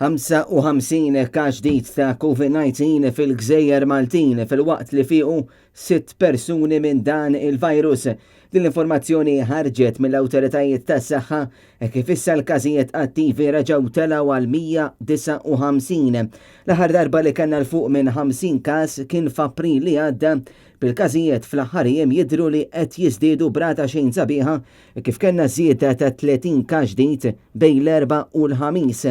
55 każ ġdid ta' COVID-19 fil-Gżejjer Maltin filwaqt li fiequ sitt persuni minn dan il-virus. Din l-informazzjoni ħarġet mill-awtoritajiet tas-saħħa e kif issa l-każijiet attivi reġgħu telgħu għal 159. L-aħħar darba li kellna 'l fuq minn 50 każ kien f'April li għadda, bil-każijiet fl-aħħar jiem jidhru li qed jiżdiedu b'rata xejn sabiħa kif kellna żieda ta' 30 każ ġdid bejn l-Erbgħa u l-Ħamis.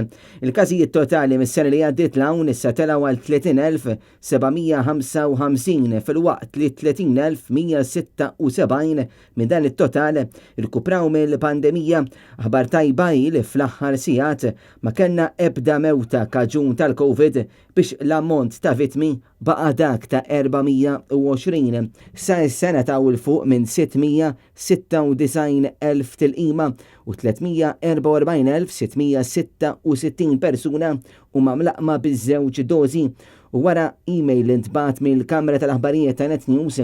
Il-każijiet totali mis-sena li għaddiet 'l hawn issa telgħu għal 30,755 filwaqt li 30,176 minn dan it-total irkupraw mill-pandemija. Aħbar tajba hi li fl-aħħar sigħat ma kellna ebda mewta kaġun tal-Covid biex l-ammont ta' vittmi baqa' dak ta' 420. Sa issa ngħataw 'il fuq minn 696,000 tilqima u 344,666 persuna huma mlaqqma biż-żewġ dożi. U wara email li ntbagħat mill-Kamra tal-Aħbarijiet ta' Net News,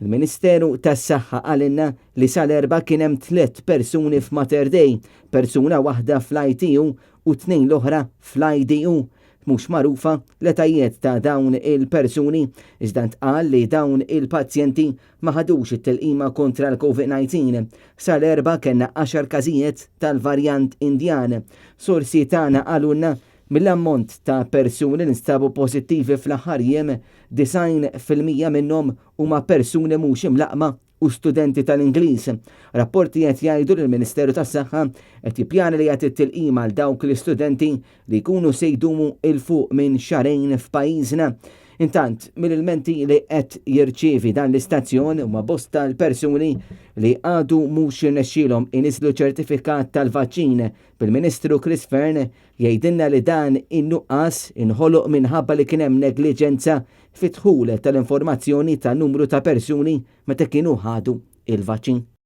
il-Ministeru tas-Saħħa qalilna li sal-Erbgħa kien hemm tliet persuni f'Mater Dei, persuna waħda fl-ITU u tnejn l-oħra fl-IDU. Mhux magħrufa l-etajiet ta' dawn il-persuni, iżda ntqal li dawn il-pazjenti ma ħadux it-tilqima kontra l-Covid-19. Sal-Erbgħa kellna għaxar każijiet tal-varjant Indjan. Sorsi tagħna qalulna mill-ammont ta' persuni li nstabu pożittivi fl-aħħar jiem, 90% minnhom huma persuni mhux imlaqqma u studenti tal-Ingliż. Rapporti qed jgħidu li l-Ministeru tas-Saħħa qed jippjana li jagħti t-tilqima għal dawk l-istudenti li jkunu se jdumu 'il fuq minn xahrejn f'pajjiżna. Intant, mill-ilmenti li qed jirċievi dan l-istazzjon huma bosta l-persuni li għadu mhux irnexxielhom iniżlu ċertifikat tal-vaċċin, bil-Ministru Chris Fearne jgħidilna li dan in-nuqqas inħoloq minħabba li kien hemm negliġenza fid-dħul tal-informazzjoni ta' numru ta' persuni meta kienu ħadu il-vaċċin.